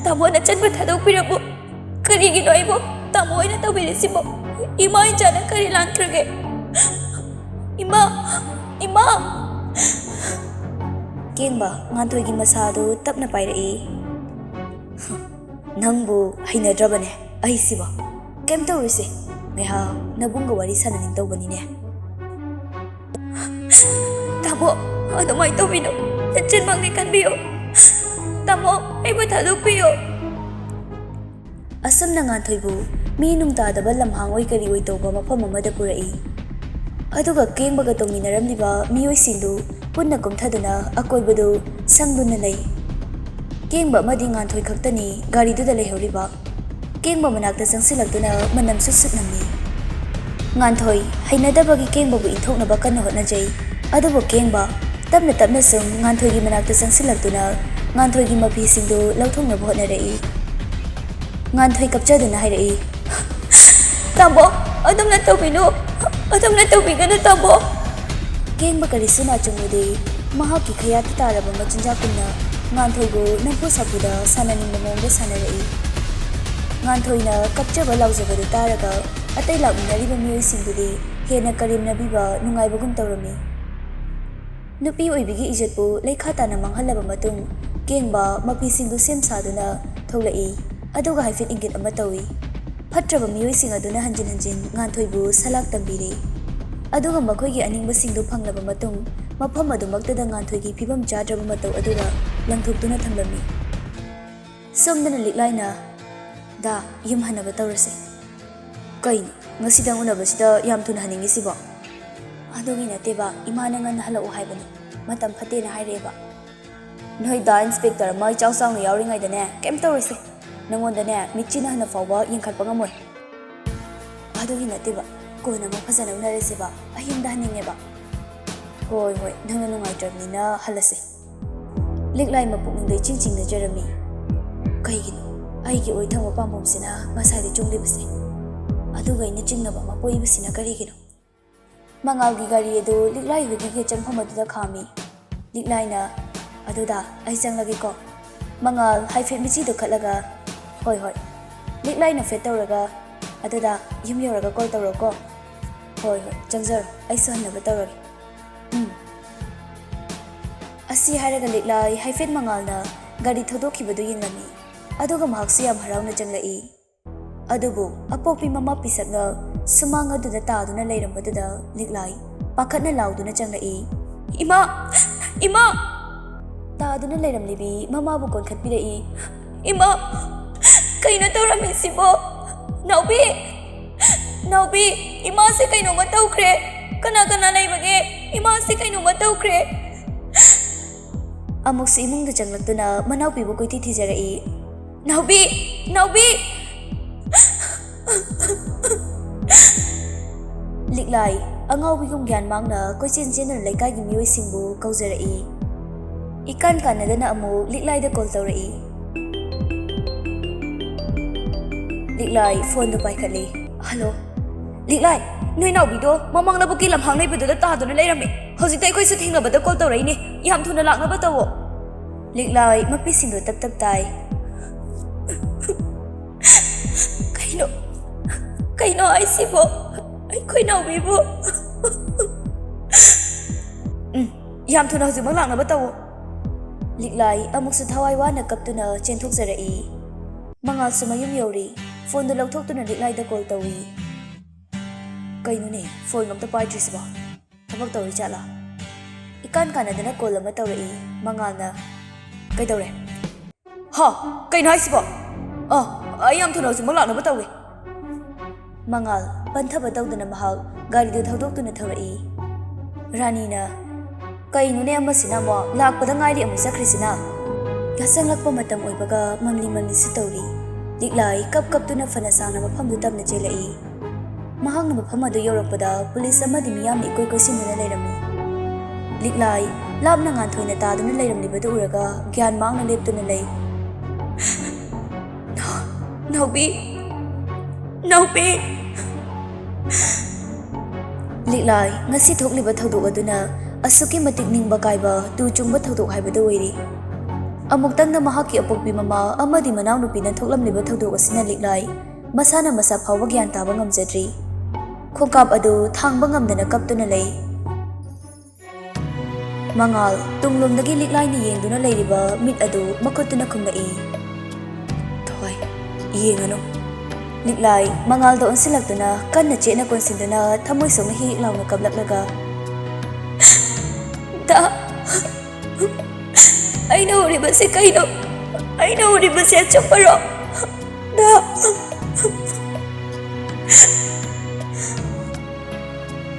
ꯇꯥꯃꯣ, ꯅꯆꯟꯕꯨ ꯊꯥꯗꯣꯛꯄꯤꯔꯝꯃꯨ꯫ ꯀꯔꯤꯒꯤꯅꯣ ꯑꯩꯕꯨ ꯇꯥꯃꯣ ꯍꯣꯏꯅ ꯇꯧꯕꯤꯔꯤꯁꯤꯕꯣ? ꯏꯃꯥ ꯏꯆꯥꯅ ꯀꯔꯤ ꯂꯥꯟꯈ꯭ꯔꯒꯦ? ꯏꯃꯥ, ꯏꯃꯥ!" ꯀꯦꯡꯕ ꯉꯥꯟꯊꯣꯏꯒꯤ ꯃꯁꯥꯗꯨ ꯇꯞꯅ ꯄꯥꯏꯔꯛꯏ꯫ "ꯅꯪꯕꯨ ꯍꯩꯅꯗ꯭ꯔꯕꯅꯦ ꯑꯩꯁꯤꯕꯣ꯫ ꯀꯩꯝ ꯇꯧꯔꯣꯏꯁꯦ, ꯉꯥꯏꯍꯥꯛ ꯅꯕꯨꯡꯒ ꯋꯥꯔꯤ ꯁꯥꯟꯅꯅꯤꯡ ꯇꯧꯕꯅꯤꯅꯦ꯫" "ꯇꯥꯃꯣ, ꯑꯗꯨꯃꯥꯏꯅ ꯇꯧꯕꯤꯅꯨ꯫ ꯅꯆꯤꯟꯃꯛꯅꯤ ꯈꯟꯕꯤꯌꯨ꯫ ꯇꯥꯃꯣ, ꯑꯩꯕꯨ ꯊꯥꯗꯣꯛꯄꯤꯌꯨ꯫" ꯑꯁꯨꯝꯅ ꯉꯥꯟꯊꯣꯏꯕꯨ ꯃꯤ ꯅꯨꯡ ꯇꯥꯗꯕ ꯂꯝꯍꯥꯡ ꯑꯣꯏ ꯀꯔꯤ ꯑꯣꯏ ꯇꯧꯕ ꯃꯐꯝ ꯑꯃꯗ ꯄꯨꯔꯛꯏ꯫ ꯑꯗꯨꯒ ꯀꯦꯡꯕꯒ ꯇꯧꯃꯤꯟꯅꯔꯝꯂꯤꯕ ꯃꯤꯑꯣꯏꯁꯤꯡꯗꯨ ꯄꯨꯟꯅ ꯀꯨꯝꯊꯗꯨꯅ ꯑꯀꯣꯏꯕꯗꯨ ꯁꯪꯗꯨꯅ ꯂꯩ꯫ ꯀꯦꯡꯕ ꯑꯃꯗꯤ ꯉꯥꯟꯊꯣꯏ ꯈꯛꯇꯅꯤ ꯒꯥꯔꯤꯗꯨꯗ ꯂꯩꯍꯧꯔꯤꯕ꯫ ꯀꯦꯡꯕ ꯃꯅꯥꯛꯇ ꯆꯪꯁꯤꯜꯂꯛꯇꯨꯅ ꯃꯅꯝ ꯁꯨꯠ ꯁꯨꯠ ꯅꯝꯃꯤ꯫ ꯉꯥꯟꯊꯣꯏ ꯍꯩꯅꯗꯕꯒꯤ ꯀꯦꯡꯕꯕꯨ ꯏꯟꯊꯣꯛꯅꯕ ꯀꯟꯅ ꯍꯣꯠꯅꯖꯩ꯫ ꯑꯗꯨꯕꯨ ꯀꯦꯡꯕ ꯇꯞꯅ ꯇꯞꯅ ꯁꯨꯝ ꯉꯥꯟꯊꯣꯏꯒꯤ ꯃꯅꯥꯛꯇ ꯆꯪꯁꯤꯜꯂꯛꯇꯨꯅ ꯉꯥꯟꯊꯣꯏꯒꯤ ꯃꯐꯤꯁꯤꯡꯗꯨ ꯂꯧꯊꯣꯛꯅꯕ ꯍꯣꯠꯅꯔꯛꯏ꯫ ꯉꯥꯟꯊꯣꯏ ꯀꯞꯆꯗꯨꯅ ꯍꯥꯏꯔꯛꯏ, "ꯇꯥꯃꯣ, ꯑꯗꯨꯝꯅ ꯇꯧꯕꯤꯅꯨ, ꯑꯗꯨꯝꯅ ꯇꯧꯕꯤꯒꯅꯨ ꯇꯥꯃꯣ꯫" ꯀꯦꯡꯕ ꯀꯔꯤꯁꯨ ꯅꯥꯆꯨꯡꯉꯨꯗꯦ꯫ ꯃꯍꯥꯛꯀꯤ ꯈꯌꯥꯠꯇ ꯇꯥꯔꯕ ꯃꯆꯤꯟꯖꯥꯛꯀꯨꯝꯅ ꯉꯥꯟꯊꯣꯏꯕꯨ ꯅꯝꯐꯨ ꯁꯥꯐꯨꯗ ꯁꯥꯟꯅꯅꯤꯡꯕ ꯃꯑꯣꯡꯗ ꯁꯥꯟꯅꯔꯛꯏ꯫ ꯉꯥꯟꯊꯣꯏꯅ ꯀꯞꯆꯕ ꯂꯥꯎꯖꯕꯗꯨ ꯇꯥꯔꯒ ꯑꯇꯩ ꯂꯥꯛꯃꯤꯟꯅꯔꯤꯕ ꯃꯤꯑꯣꯏꯁꯤꯡꯗꯨꯗꯤ ꯍꯦꯟꯅ ꯀꯔꯦꯝꯅꯕꯤꯕ ꯅꯨꯡꯉꯥꯏꯕꯒꯨꯝ ꯇꯧꯔꯝꯃꯤ꯫ ꯅꯨꯄꯤ ꯑꯣꯏꯕꯤꯒꯤ ꯏꯖꯠꯄꯨ ꯂꯩꯈꯥ ꯇꯥꯅ ꯃꯥꯡꯍꯜꯂꯕ ꯃꯇꯨꯡ, ꯀꯦꯡꯕ ꯃꯐꯤꯁꯤꯡꯗꯨ ꯁꯦꯝ ꯁꯥꯗꯨꯅ ꯊꯣꯛꯂꯛꯏ, ꯑꯗꯨꯒ ꯍꯥꯏꯐꯦꯠ ꯏꯪꯒꯤꯠ ꯑꯃ ꯇꯧꯏ꯫ ꯐꯠꯇ꯭ꯔꯕ ꯃꯤꯑꯣꯏꯁꯤꯡ ꯑꯗꯨꯅ ꯍꯟꯖꯤꯟ ꯍꯟꯖꯤꯟ ꯉꯥꯟꯊꯣꯏꯕꯨ ꯁꯂꯥꯛ ꯇꯝꯕꯤꯔꯦ꯫ ꯑꯗꯨꯒ ꯃꯈꯣꯏꯒꯤ ꯑꯅꯤꯡꯕꯁꯤꯡꯗꯨ ꯐꯪꯂꯕ ꯃꯇꯨꯡ, ꯃꯐꯝ ꯑꯗꯨꯃꯛꯇꯗ ꯉꯥꯟꯊꯣꯏꯒꯤ ꯐꯤꯕꯝ ꯆꯥꯗ꯭ꯔꯕ ꯃꯇꯧ ꯑꯗꯨꯒ ꯂꯪꯊꯣꯛꯇꯨꯅ ꯊꯝꯂꯝꯃꯤ꯫ ꯁꯣꯝꯗꯅ ꯂꯤꯛꯂꯥꯏꯅ, "ꯗꯥ, ꯌꯨꯝ ꯍꯟꯅꯕ ꯇꯧꯔꯁꯦ꯫" "ꯀꯩꯅꯣ, ꯉꯁꯤꯗꯪ ꯎꯅꯕꯁꯤꯗ ꯌꯥꯝ ꯊꯨꯅ ꯍꯟꯅꯤꯡꯉꯤꯁꯤꯕꯣ?" "ꯑꯗꯨꯒꯤ ꯅꯠꯇꯦꯕ, ꯏꯃꯥꯅ ꯉꯟꯅ ꯍꯜꯂꯛꯑꯣ ꯍꯥꯏꯕꯅꯤ, ꯃꯇꯝ ꯐꯠꯇꯦꯅ ꯍꯥꯏꯔꯛꯑꯦꯕ꯫" "ꯅꯣꯏ ꯗꯥ ꯏꯟꯁꯄꯦꯛꯇꯔ ꯑꯃ ꯏꯆꯥꯎ ꯆꯥꯎꯅ ꯌꯥꯎꯔꯤꯉꯩꯗꯅꯦ, ꯀꯩꯝ ꯇꯧꯔꯣꯏꯁꯦ꯫ ꯅꯪꯉꯣꯟꯗꯅꯦ ꯃꯤꯠꯆꯤꯅ ꯍꯟꯅ ꯐꯥꯎꯕ ꯌꯦꯡꯈꯠꯄ ꯉꯝꯃꯣꯏ꯫ ꯑꯗꯨꯒꯤ ꯅꯠꯇꯦꯕ, ꯀꯣꯟꯅ ꯑꯃꯨꯛ ꯐꯖꯅ ꯎꯅꯔꯁꯦꯕ, ꯑꯩ ꯌꯨꯝꯗ ꯍꯟꯅꯤꯡꯉꯦꯕ꯫ ꯍꯣꯏ ꯍꯣꯏ, ꯅꯪꯅ ꯅꯨꯡꯉꯥꯏꯇ꯭ꯔꯕꯅꯤꯅ ꯍꯜꯂꯁꯦ꯫ ꯂꯤꯛꯂꯥꯏ ꯃꯄꯨꯛꯅꯤꯡꯗ ꯏꯆꯤꯡ ꯆꯤꯡꯅꯖꯔꯝꯃꯤ꯫ ꯀꯩꯒꯤꯅꯣ ꯑꯩꯒꯤ ꯑꯣꯏꯊꯪꯕ ꯄꯥꯝꯕꯣꯝꯁꯤꯅ ꯉꯁꯥꯏꯗꯤ ꯆꯨꯝꯂꯤꯕꯁꯦ? ꯑꯗꯨꯒ ꯑꯩꯅ ꯆꯤꯡꯅꯕ ꯑꯃ ꯄꯣꯛꯏꯕꯁꯤꯅ ꯀꯔꯤꯒꯤꯅꯣ? ꯃꯉꯥꯜꯒꯤ ꯒꯥꯔꯤ ꯑꯗꯨ ꯂꯤꯛꯂꯥꯏ ꯍꯣꯏꯒꯤ ꯒꯦꯠ ꯆꯪꯐꯝ ꯑꯗꯨꯗ ꯈꯥꯝꯃꯤ꯫ ꯂꯤꯛꯂꯥꯏꯅ, "ꯑꯗꯨꯗ ꯑꯩ ꯆꯪꯂꯒꯦꯀꯣ"꯫ ꯃꯉꯥꯜ ꯍꯥꯏꯐꯦꯠ ꯃꯤꯠꯆꯤꯗꯨ ꯈꯠꯂꯒ, "ꯍꯣꯏ ꯍꯣꯏ"꯫ ꯂꯤꯛꯂꯥꯏꯅ ꯐꯦꯠ ꯇꯧꯔꯒ, "ꯑꯗꯨꯗ ꯌꯨꯝ ꯌꯧꯔꯒ ꯀꯣꯜ ꯇꯧꯔꯛꯑꯣꯀꯣ"꯫ "ꯍꯣꯏ ꯍꯣꯏ, ꯆꯪꯖꯔꯣ, ꯑꯩꯁꯨ ꯍꯟꯅꯕ ꯇꯧꯔꯒꯦ"꯫ "ꯎꯝ"꯫ ꯑꯁꯤ ꯍꯥꯏꯔꯒ ꯂꯤꯛꯂꯥꯏ ꯍꯥꯏꯐꯦꯠ ꯃꯉꯥꯜꯅ ꯒꯥꯔꯤ ꯊꯧꯗꯣꯛꯈꯤꯕꯗꯨ ꯌꯦꯡꯂꯝꯃꯤ꯫ ꯑꯗꯨꯒ ꯃꯍꯥꯛꯁꯨ ꯌꯥꯝ ꯍꯔꯥꯎꯅ ꯆꯪꯂꯛꯏ꯫ ꯑꯗꯨꯕꯨ ꯑꯄꯣꯛꯄꯤ ꯃꯃꯥ ꯄꯤꯁꯛꯅ ꯁꯨꯃꯥꯡ ꯑꯗꯨꯗ ꯇꯥꯗꯨꯅ ꯂꯩꯔꯝꯕꯗꯨꯗ ꯂꯤꯛꯂꯥꯏ ꯄꯥꯈꯠꯅ ꯂꯥꯎꯗꯨꯅ ꯆꯪꯂꯛꯏ꯫ "ꯏꯃꯥ! ꯏꯃꯥ!" ꯇꯥꯗꯨꯅ ꯂꯩꯔꯝꯂꯤꯕꯤ ꯃꯃꯥꯕꯨ ꯀꯣꯟꯈꯠꯄꯤꯔꯛꯏ꯫ "ꯏꯃꯥ! ꯀꯩꯅꯣ ꯇꯧꯔꯝꯃꯤꯁꯤꯕꯣ? ꯅꯥꯎꯕꯤ! ꯅꯥꯎꯕꯤ! ꯏꯃꯥꯁꯦ ꯀꯩꯅꯣꯝꯃ ꯇꯧꯈ꯭ꯔꯦ! ꯀꯅꯥ ꯀꯅꯥ ꯂꯩꯕꯒꯦ? ꯏꯃꯥꯁꯦ ꯀꯩꯅꯣꯝꯃ ꯇꯧꯈ꯭ꯔꯦ!" ꯑꯃꯨꯛꯁꯨ ꯏꯃꯨꯡꯗ ꯆꯪꯂꯛꯇꯨꯅ ꯃꯅꯥꯎꯄꯤꯕꯨ ꯀꯣꯏꯊꯤ ꯊꯤꯖꯔꯛꯏ꯫ "ꯅꯥꯎꯕꯤ! ꯅꯥꯎꯕꯤ!" ꯂꯤꯛꯂꯥꯏ ꯑꯉꯥꯎꯕꯤꯒꯨꯝ ꯒ꯭ꯌꯥꯟ ꯃꯥꯡꯅ ꯀꯣꯏꯆꯦꯟ ꯆꯦꯟꯗꯨꯅ ꯂꯩꯀꯥꯏꯒꯤ ꯃꯤꯑꯣꯏꯁꯤꯡꯕꯨ ꯀꯧꯖꯔꯛꯏ꯫ ꯏꯀꯥꯟ ꯀꯥꯟꯅꯗꯅ ꯑꯃꯨꯛ ꯂꯤꯛꯂꯥꯏꯗ ꯀꯣꯜ ꯇꯧꯔꯛꯏ꯫ ꯂꯤꯛꯂꯥꯏ ꯐꯣꯟꯗꯨ ꯄꯥꯏꯈꯠꯂꯤ꯫ "ꯍꯜꯂꯣ"꯫ "ꯂꯤꯛꯂꯥꯏ, ꯅꯣꯏ ꯅꯥꯎꯕꯤꯗꯣ ꯃꯃꯥꯡ ꯂꯧꯕꯨꯛꯀꯤ ꯂꯝꯍꯥꯡ ꯂꯩꯕꯗꯨꯗ ꯇꯥꯗꯨꯅ ꯂꯩꯔꯝꯃꯦ꯫ ꯍꯧꯖꯤꯛꯇ ꯑꯩꯈꯣꯏꯁꯨ ꯊꯦꯡꯅꯕꯗ ꯀꯣꯜ ꯇꯧꯔꯛꯏꯅꯦ꯫ ꯌꯥꯝ ꯊꯨꯅ ꯂꯥꯛꯅꯕ ꯇꯧꯋꯣ"꯫ ꯂꯤꯛꯂꯥꯏ ꯃꯄꯤꯁꯤꯡꯗꯨ ꯇꯞ ꯇꯞ ꯇꯥꯏ꯫ "ꯀꯩꯅꯣ, ꯀꯩꯅꯣ ꯍꯥꯏꯁꯤꯕꯣ? ꯑꯩꯈꯣꯏ ꯅꯥꯎꯕꯤꯕꯨ?" "ꯎꯝ, ꯌꯥꯝ ꯊꯨꯅ ꯍꯧꯖꯤꯛꯃꯛ ꯂꯥꯛꯅꯕ ꯇꯧꯋꯣ"꯫ ꯂꯤꯛꯂꯥꯏ ꯑꯃꯨꯛꯁꯨ ꯊꯋꯥꯏ ꯋꯥꯅ ꯀꯞꯇꯨꯅ ꯆꯦꯟꯊꯣꯛꯆꯔꯛꯏ꯫ ꯃꯉꯥꯜꯁꯨ ꯃꯌꯨꯝ ꯌꯧꯔꯤ꯫ ꯐꯣꯟꯗꯨ ꯂꯧꯊꯣꯛꯇꯨꯅ ꯂꯤꯛꯂꯥꯏꯗ ꯀꯣꯜ ꯇꯧꯏ꯫ ꯀꯩꯅꯣꯅꯦ, ꯐꯣꯟ ꯑꯝꯇ ꯄꯥꯏꯗ꯭ꯔꯤꯁꯤꯕꯣ? ꯊꯕꯛ ꯇꯧꯔꯤ ꯖꯥꯠꯂꯥ? ꯏꯀꯥꯟ ꯀꯥꯟꯅꯗꯅ ꯀꯣꯜ ꯑꯃ ꯇꯧꯔꯛꯏ꯫ ꯃꯉꯥꯜꯅ, "ꯀꯩꯗꯧꯔꯦ?" "ꯍꯥ? ꯀꯩꯅꯣ ꯍꯥꯏꯁꯤꯕꯣ? ꯑ, ꯑꯩ ꯌꯥꯝ ꯊꯨꯅ ꯍꯧꯖꯤꯛꯃꯛ ꯂꯥꯛꯅꯕ ꯇꯧꯒꯦ"꯫ ꯃꯉꯥꯜ ꯄꯟꯊꯕ ꯇꯧꯗꯅ ꯃꯍꯥꯛ ꯒꯥꯔꯤꯗꯨ ꯊꯧꯗꯣꯛꯇꯨꯅ ꯊꯧꯔꯛꯏ꯫ ꯔꯥꯅꯤꯅ, "ꯀꯩꯅꯣꯅꯦ ꯑꯃꯁꯤꯅ ꯑꯃꯨꯛ ꯂꯥꯛꯄꯗ ꯉꯥꯏꯔꯤ ꯑꯃꯨꯛ ꯆꯠꯈ꯭ꯔꯤꯁꯤꯅ?" ꯌꯥꯆꯪꯂꯛꯄ ꯃꯇꯝ ꯑꯣꯏꯕꯒ ꯃꯝꯂꯤ ꯃꯝꯂꯤꯁꯨ ꯇꯧꯔꯤ꯫ ꯂꯤꯛꯂꯥꯏ ꯀꯞ ꯀꯞꯇꯨꯅ ꯐꯅ ꯁꯥꯡꯅ ꯃꯐꯝꯗꯨ ꯇꯞꯅ ꯆꯦꯜꯂꯛꯏ꯫ ꯃꯍꯥꯛꯅ ꯃꯐꯝ ꯑꯗꯨ ꯌꯧꯔꯛꯄꯗ ꯄꯨꯂꯤꯁ ꯑꯃꯗꯤ ꯃꯤꯌꯥꯝꯅ ꯏꯀꯣꯏ ꯀꯣꯏꯁꯤꯟꯗꯨꯅ ꯂꯩꯔꯝꯃꯤ꯫ ꯂꯤꯛꯂꯥꯏ ꯂꯥꯞꯅ ꯉꯥꯟꯊꯣꯏꯅ ꯇꯥꯗꯨꯅ ꯂꯩꯔꯝꯂꯤꯕꯗꯨ ꯎꯔꯒ ꯒ꯭ꯌꯥꯟ ꯃꯥꯡꯅ ꯂꯦꯞꯇꯨꯅ ꯂꯩ꯫ "ꯅꯥꯎꯕꯤ! ꯅꯥꯎꯕꯤ!" ꯂꯤꯛꯂꯥꯏ, ꯉꯁꯤ ꯊꯣꯛꯂꯤꯕ ꯊꯧꯗꯣꯛ ꯑꯗꯨꯅ ꯑꯁꯨꯛꯀꯤ ꯃꯇꯤꯛ ꯅꯤꯡꯕ ꯀꯥꯏꯕ, ꯇꯨ ꯆꯨꯡꯕ ꯊꯧꯗꯣꯛ ꯍꯥꯏꯕꯗꯨ ꯑꯣꯏꯔꯤ꯫ ꯑꯃꯨꯛꯇꯪꯗ ꯃꯍꯥꯛꯀꯤ ꯑꯄꯣꯛꯄꯤ ꯃꯃꯥ ꯑꯃꯗꯤ ꯃꯅꯥꯎꯅꯨꯄꯤꯅ ꯊꯣꯛꯂꯝꯂꯤꯕ ꯊꯧꯗꯣꯛ ꯑꯁꯤꯅ ꯂꯤꯛꯂꯥꯏ ꯃꯁꯥꯅ ꯃꯁꯥ ꯐꯥꯎꯕ ꯒ꯭ꯌꯥꯟ ꯇꯥꯕ ꯉꯝꯖꯗ꯭ꯔꯤ꯫ ꯈꯣꯡꯀꯥꯞ ꯑꯗꯨ ꯊꯥꯡꯕ ꯉꯝꯗꯅ ꯀꯞꯇꯨꯅ ꯂꯩ꯫ ꯃꯉꯥꯜ, ꯇꯨꯡꯂꯣꯝꯗꯒꯤ ꯂꯤꯛꯂꯥꯏꯅ ꯌꯦꯡꯗꯨꯅ ꯂꯩꯔꯤꯕ ꯃꯤꯠ ꯑꯗꯨ ꯃꯈꯨꯠꯇꯨꯅ ꯈꯨꯝꯂꯛꯏ꯫ "ꯊꯣꯏ, ꯌꯦꯡꯉꯅꯨ꯫" ꯂꯤꯛꯂꯥꯏ ꯃꯉꯥꯜꯗ ꯑꯣꯟꯁꯤꯜꯂꯛꯇꯨꯅ ꯀꯟꯅ ꯆꯦꯠꯅ ꯀꯣꯟꯁꯤꯟꯗꯨꯅ ꯊꯃꯣꯏ ꯁꯣꯛꯅ ꯍꯤꯛ ꯂꯥꯎꯅ ꯀꯞꯂꯛꯂꯒ, "ꯗꯥ, ꯑꯩꯅ ꯎꯔꯤꯕꯁꯦ ꯀꯩꯅꯣ? ꯑꯩꯅ ꯎꯔꯤꯕꯁꯦ ꯑꯆꯨꯝꯕꯔꯣ? ꯗꯥ!"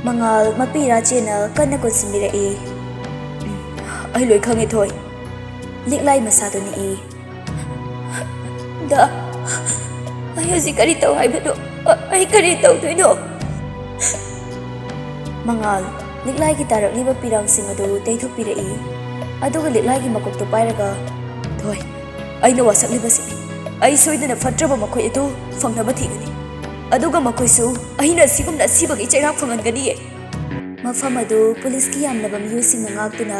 ꯃꯉꯥꯜ ꯃꯄꯤ ꯏꯔꯥ ꯆꯦꯠꯅ ꯀꯟꯅ ꯀꯣꯟꯁꯤꯟꯕꯤꯔꯛꯏ꯫ "ꯑꯩ ꯂꯣꯏ ꯈꯪꯉꯦ, ꯊꯣꯏ꯫" ꯂꯤꯛꯂꯥꯏ ꯃꯁꯥꯗꯨ ꯅꯤꯛꯏ꯫ "ꯗꯥ, ꯑꯩ ꯍꯧꯖꯤꯛ ꯀꯔꯤ ꯇꯧ ꯍꯥꯏꯕꯅꯣ? ꯑ-, ꯑꯩ ꯀꯔꯤ ꯇꯧꯗꯣꯏꯅꯣ?" ꯃꯉꯥꯜ ꯂꯤꯛꯂꯥꯏꯒꯤ ꯇꯥꯔꯛꯂꯤꯕ ꯄꯤꯔꯥꯡꯁꯤꯡ ꯑꯗꯨ ꯇꯩꯊꯣꯛꯄꯤꯔꯛꯏ꯫ ꯑꯗꯨꯒ ꯂꯤꯛꯂꯥꯏꯒꯤ ꯃꯀꯣꯛꯇꯨ ꯄꯥꯏꯔꯒ, "ꯊꯣꯏ, ꯑꯩꯅ ꯋꯥꯁꯛꯂꯤꯕꯁꯤꯅꯤ꯫ ꯑꯩ ꯁꯣꯏꯗꯅ ꯐꯠꯇ꯭ꯔꯕ ꯃꯈꯣꯏ ꯑꯗꯨ ꯐꯪꯅꯕ ꯊꯤꯒꯅꯤ꯫ ꯑꯗꯨꯒ ꯃꯈꯣꯏꯁꯨ ꯑꯩꯅ ꯑꯁꯤꯒꯨꯝꯅ ꯑꯁꯤꯕꯒꯤ ꯆꯩꯔꯥꯛ ꯐꯪꯍꯟꯒꯅꯤꯌꯦ꯫" ꯃꯐꯝ ꯑꯗꯨ ꯄꯨꯂꯤꯁꯀꯤ ꯌꯥꯝꯂꯕ ꯃꯤꯑꯣꯏꯁꯤꯡꯅ ꯉꯥꯛꯇꯨꯅ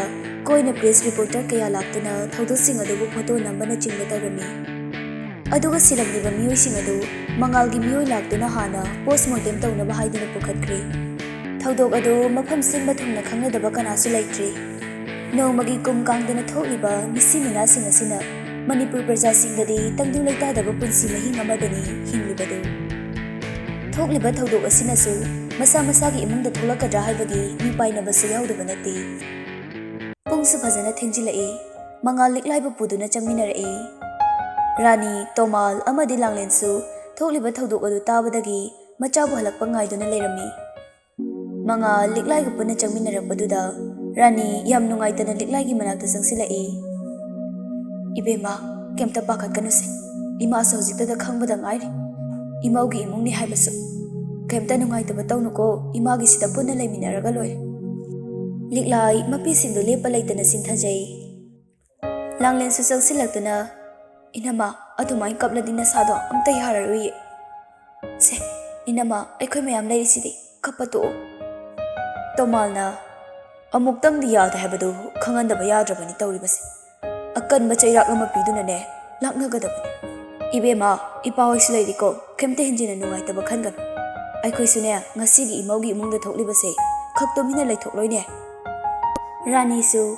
ꯀꯣꯏꯅ ꯄ꯭ꯔꯦꯁ ꯔꯤꯄꯣꯔꯇꯔ ꯀꯌꯥ ꯂꯥꯛꯇꯨꯅ ꯊꯧꯗꯣꯛꯁꯤꯡ ꯑꯗꯨꯕꯨ ꯐꯣꯇꯣ ꯅꯝꯕꯅꯆꯤꯡꯕ ꯇꯧꯔꯝꯃꯤ꯫ ꯑꯗꯨꯒ ꯁꯤꯔꯝꯂꯤꯕ ꯃꯤꯑꯣꯏꯁꯤꯡ ꯑꯗꯨ ꯃꯉꯥꯜꯒꯤ ꯃꯤꯑꯣꯏ ꯂꯥꯛꯇꯨꯅ ꯍꯥꯟꯅ ꯄꯣꯁꯃꯣꯔꯇꯦꯝ ꯇꯧꯅꯕ ꯍꯥꯏꯗꯨꯅ ꯄꯨꯈꯠꯈ꯭ꯔꯦ꯫ ꯊꯧꯗꯣꯛ ꯑꯗꯨ ꯃꯐꯝ ꯁꯤꯟꯕ ꯊꯨꯡꯅ ꯈꯪꯅꯗꯕ ꯀꯅꯥꯁꯨ ꯂꯩꯇ꯭ꯔꯤ꯫ ꯅꯣꯡꯃꯒꯤ ꯀꯨꯝ ꯀꯥꯡꯗꯅ ꯊꯣꯛꯂꯤꯕ ꯃꯤꯁꯤ ꯃꯤꯅꯥꯁꯤꯡ ꯑꯁꯤꯅ ꯃꯅꯤꯄꯨꯔ ꯄ꯭ꯔꯖꯥꯁꯤꯡꯗꯗꯤ ꯇꯪꯗꯨ ꯂꯩꯇꯥꯗꯕ ꯄꯨꯟꯁꯤ ꯃꯍꯤꯡ ꯑꯃꯗꯅꯤ ꯍꯤꯡꯂꯤꯕꯗꯨ꯫ ꯊꯣꯛꯂꯤꯕ ꯊꯧꯗꯣꯛ ꯑꯁꯤꯅꯁꯨ ꯃꯁꯥ ꯃꯁꯥꯒꯤ ꯏꯃꯨꯡꯗ ꯊꯣꯛꯂꯛꯀꯗ꯭ꯔꯥ ꯍꯥꯏꯕꯒꯤ ꯃꯤꯄꯥꯏꯅꯕꯁꯨ ꯌꯥꯎꯗꯕ ꯅꯠꯇꯦ꯫ ꯄꯨꯡꯁꯨ ꯐꯖꯅ ꯊꯦꯡꯖꯤꯜꯂꯛꯏ꯫ ꯃꯉꯥꯜ ꯂꯤꯛꯂꯥꯏꯕꯨ ꯄꯨꯗꯨꯅ ꯆꯪꯃꯤꯟꯅꯔꯛꯏ꯫ ꯔꯥꯅꯤ, ꯇꯣꯃꯥꯜ ꯑꯃꯗꯤ ꯂꯥꯡꯂꯦꯟꯁꯨ ꯊꯣꯛꯂꯤꯕ ꯊꯧꯗꯣꯛ ꯑꯗꯨ ꯇꯥꯕꯗꯒꯤ ꯃꯆꯥꯕꯨ ꯍꯜꯂꯛꯄ ꯉꯥꯏꯗꯨꯅ ꯂꯩꯔꯝꯃꯤ꯫ ꯃꯉꯥꯜ ꯂꯤꯛꯂꯥꯏꯒ ꯄꯨꯟꯅ ꯆꯪꯃꯤꯟꯅꯔꯛꯄꯗꯨꯗ ꯔꯥꯅꯤ ꯌꯥꯝ ꯅꯨꯡꯉꯥꯏꯇꯅ ꯂꯤꯛꯂꯥꯏꯒꯤ ꯃꯅꯥꯛꯇ ꯆꯪꯁꯤꯜꯂꯛꯏ꯫ "ꯏꯕꯦꯝꯃ, ꯀꯩꯝꯇ ꯄꯥꯈꯠꯀꯅꯨꯁꯦ꯫ ꯏꯃꯥꯁꯨ ꯍꯧꯖꯤꯛꯇꯗ ꯈꯪꯕꯗ ꯉꯥꯏꯔꯤ꯫ ꯏꯃꯧꯒꯤ ꯏꯃꯨꯡꯅꯤ ꯍꯥꯏꯕꯁꯨ꯫ ꯀꯩꯝꯇ ꯅꯨꯡꯉꯥꯏꯇꯕ ꯇꯧꯅꯨꯀꯣ, ꯏꯃꯥꯒꯤꯁꯤꯗ ꯄꯨꯟꯅ ꯂꯩꯃꯤꯟꯅꯔꯒ ꯂꯣꯏꯔꯦ꯫ ꯂꯤꯛꯂꯥ ꯑꯩ ꯃꯄꯤꯁꯤꯡꯗꯨ ꯂꯦꯞꯄ ꯂꯩꯇꯅ ꯆꯤꯟꯊꯖꯩ꯫ ꯂꯥꯡꯂꯦꯟꯁꯨ ꯆꯪꯁꯤꯜꯂꯛꯇꯨꯅ, "ꯏꯅꯝꯃ, ꯑꯗꯨꯃꯥꯏꯅ ꯀꯞꯂꯗꯤ ꯅꯁꯥꯗꯣ ꯑꯝꯇ ꯌꯥꯔꯔꯣꯏꯌꯦ꯫ ꯁꯦ, ꯏꯅꯝꯃ, ꯑꯩꯈꯣꯏ ꯃꯌꯥꯝ ꯂꯩꯔꯤꯁꯤꯗꯤ, ꯀꯞꯄ ꯇꯣꯛꯑꯣ꯫" ꯇꯣꯃꯥꯜꯅ, "ꯑꯃꯨꯛꯇꯪꯗꯤ ꯌꯥꯗꯦ ꯍꯥꯏꯕꯗꯨ ꯈꯪꯍꯟꯗꯕ ꯌꯥꯗ꯭ꯔꯕꯅꯤ ꯇꯧꯔꯤꯕꯁꯦ꯫ ꯑꯀꯟꯕ ꯆꯩꯔꯥꯛ ꯑꯃ ꯄꯤꯗꯨꯅꯅꯦ ꯂꯥꯛꯅꯒꯗꯕꯅꯤ꯫ ꯏꯕꯦꯝꯃ, ꯏꯄꯥ ꯍꯣꯏꯁꯨ ꯂꯩꯔꯤꯀꯣ, ꯀꯩꯝꯇ ꯍꯦꯟꯖꯤꯟꯅ ꯅꯨꯡꯉꯥꯏꯇꯕ ꯈꯟꯒꯅꯨ꯫ ꯑꯩꯈꯣꯏꯁꯨꯅꯦ, ꯉꯁꯤꯒꯤ ꯏꯃꯧꯒꯤ ꯏꯃꯨꯡꯗ ꯊꯣꯛꯂꯤꯕꯁꯦ ꯈꯛ ꯇꯨꯃꯤꯟꯅ ꯂꯩꯊꯣꯛꯂꯣꯏꯅꯦ꯫" ꯔꯥꯅꯤꯁꯨ,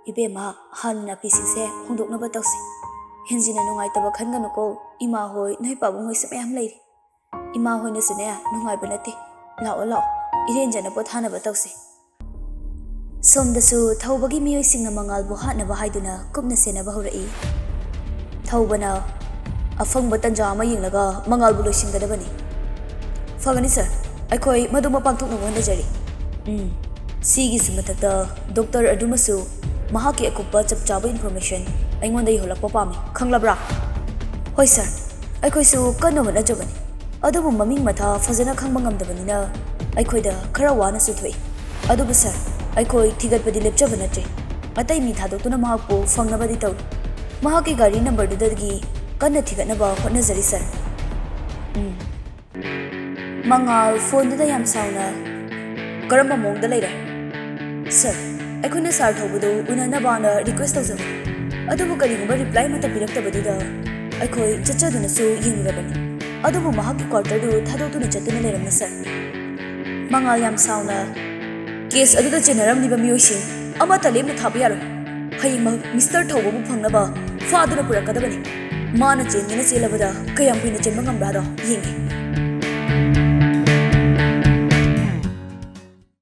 "ꯏꯕꯦꯝꯃ, ꯍꯥꯟꯅ ꯅꯥꯄꯤꯁꯤꯡꯁꯦ ꯍꯣꯡꯗꯣꯛꯅꯕ ꯇꯧꯁꯤ꯫ ꯍꯦꯟꯖꯤꯟꯅ ꯅꯨꯡꯉꯥꯏꯇꯕ ꯈꯟꯒꯅꯨꯀꯣ, ꯏꯃꯥ ꯍꯣꯏ, ꯅꯣꯏ ꯄꯥꯕꯨꯡ ꯍꯣꯏꯁꯨ ꯃꯌꯥꯝ ꯂꯩꯔꯤ꯫ ꯏꯃꯥ ꯍꯣꯏꯅꯁꯨꯅꯦ ꯅꯨꯡꯉꯥꯏꯕ ꯅꯠꯇꯦ꯫ ꯂꯥꯛꯑꯣ, ꯂꯥꯛꯑꯣ, ꯏꯔꯦꯟꯖꯅ ꯄꯣꯊꯥꯅꯕ ꯇꯧꯁꯤ꯫" ꯁꯣꯝꯗꯁꯨ ꯊꯧꯕꯒꯤ ꯃꯤꯑꯣꯏꯁꯤꯡꯅ ꯃꯉꯥꯜꯕꯨ ꯍꯥꯠꯅꯕ ꯍꯥꯏꯗꯨꯅ ꯀꯨꯞꯅ ꯁꯦꯟꯅꯕ ꯍꯧꯔꯛꯏ꯫ ꯊꯧꯕꯅ, "ꯑꯐꯪꯕ ꯇꯟꯖꯥ ꯑꯃ ꯌꯦꯡꯂꯒ ꯃꯉꯥꯜꯕꯨ ꯂꯣꯏꯁꯤꯟꯒꯗꯕꯅꯤ꯫" "ꯐꯒꯅꯤ ꯁꯥꯔ, ꯑꯩꯈꯣꯏ ꯃꯗꯨꯃ ꯄꯥꯡꯊꯣꯛꯅꯕ ꯍꯣꯠꯅꯖꯔꯤ꯫" "ꯎꯝ, ꯁꯤꯒꯤꯁꯨ ꯃꯊꯛꯇ ꯗꯣꯛꯇꯔ ꯑꯗꯨꯃꯁꯨ ꯃꯍꯥꯛꯀꯤ ꯑꯀꯨꯞꯄ ꯆꯞ ꯆꯥꯕ ꯏꯟꯐꯣꯔꯃꯦꯁꯟ ꯑꯩꯉꯣꯟꯗ ꯌꯧꯍꯜꯂꯛꯄ ꯄꯥꯝꯃꯤ, ꯈꯪꯂꯕ꯭ꯔꯥ?" "ꯍꯣꯏ ꯁꯥꯔ, ꯑꯩꯈꯣꯏꯁꯨ ꯀꯟꯅ ꯍꯣꯠꯅꯖꯕꯅꯤ, ꯑꯗꯨꯕꯨ ꯃꯃꯤꯡ ꯃꯊꯥ ꯐꯖꯅ ꯈꯪꯕ ꯉꯝꯗꯕꯅꯤꯅ ꯑꯩꯈꯣꯏꯗ ꯈꯔ ꯋꯥꯅꯁꯨ ꯊꯣꯛꯏ꯫ ꯑꯗꯨꯕꯨ ꯁꯥꯔ, ꯑꯩꯈꯣꯏ ꯊꯤꯒꯠꯄꯗꯤ ꯂꯦꯞꯆꯕ ꯅꯠꯇ꯭ꯔꯤ꯫ ꯑꯇꯩ ꯃꯤ ꯊꯥꯗꯣꯛꯇꯨꯅ ꯃꯍꯥꯛꯄꯨ ꯐꯪꯅꯕꯗꯤ ꯇꯧꯔꯤ꯫ ꯃꯍꯥꯛꯀꯤ ꯒꯥꯔꯤ ꯅꯝꯕꯔꯗꯨꯗꯒꯤ ꯀꯟꯅ ꯊꯤꯒꯠꯅꯕ ꯍꯣꯠꯅꯖꯔꯤ ꯁꯥꯔ꯫" ꯎꯝ꯫ ꯃꯉꯥꯜ ꯐꯣꯟꯗꯨꯗ ꯌꯥꯝ ꯁꯥꯎꯅ, "ꯀꯔꯝꯕ ꯃꯑꯣꯡꯗ ꯂꯩꯔꯦ?" "ꯁꯥꯔ, ꯑꯩꯈꯣꯏꯅ ꯁꯥꯔ ꯊꯧꯕꯗꯨ ꯎꯅꯅꯕꯅ ꯔꯤꯀ꯭ꯋꯦꯁ ꯇꯧꯖꯕꯅꯤ, ꯑꯗꯨꯕꯨ ꯀꯔꯤꯒꯨꯝꯕ ꯔꯤꯄ꯭ꯂꯥꯏ ꯑꯃꯠꯇ ꯄꯤꯔꯛꯇꯕꯗꯨꯗ ꯑꯩꯈꯣꯏ ꯆꯠꯆꯗꯨꯅꯁꯨ ꯌꯦꯡꯂꯨꯔꯕꯅꯤ, ꯑꯗꯨꯕꯨ ꯃꯍꯥꯛꯀꯤ ꯀ꯭ꯋꯥꯔꯇꯔꯗꯨ ꯊꯥꯗꯣꯛꯇꯨꯅ ꯆꯠꯇꯨꯅ ꯂꯩꯔꯝꯃꯤ ꯁꯥꯔ꯫" ꯃꯉꯥꯜ ꯌꯥꯝ ꯁꯥꯎꯅ, "ꯀꯦꯁ ꯑꯗꯨꯗ ꯆꯦꯟꯅꯔꯝꯂꯤꯕ ꯃꯤꯑꯣꯏꯁꯤꯡ ꯑꯃꯠꯇ ꯂꯦꯝꯅ ꯊꯥꯕ ꯌꯥꯔꯣꯏ꯫ ꯍꯌꯦꯡꯃꯛ ꯃꯤꯁꯇꯔ ꯊꯧꯕꯕꯨ ꯐꯪꯅꯕ ꯐꯥꯗꯨꯅ ꯄꯨꯔꯛꯀꯗꯕꯅꯤ꯫ ꯃꯥꯅ ꯆꯦꯟꯒꯦꯅ ꯆꯦꯜꯂꯕꯗ ꯀꯌꯥꯝ ꯀꯨꯏꯅ ꯆꯦꯟꯕ ꯉꯝꯕ꯭ꯔꯥꯗꯣ ꯌꯦꯡꯒꯦ꯫"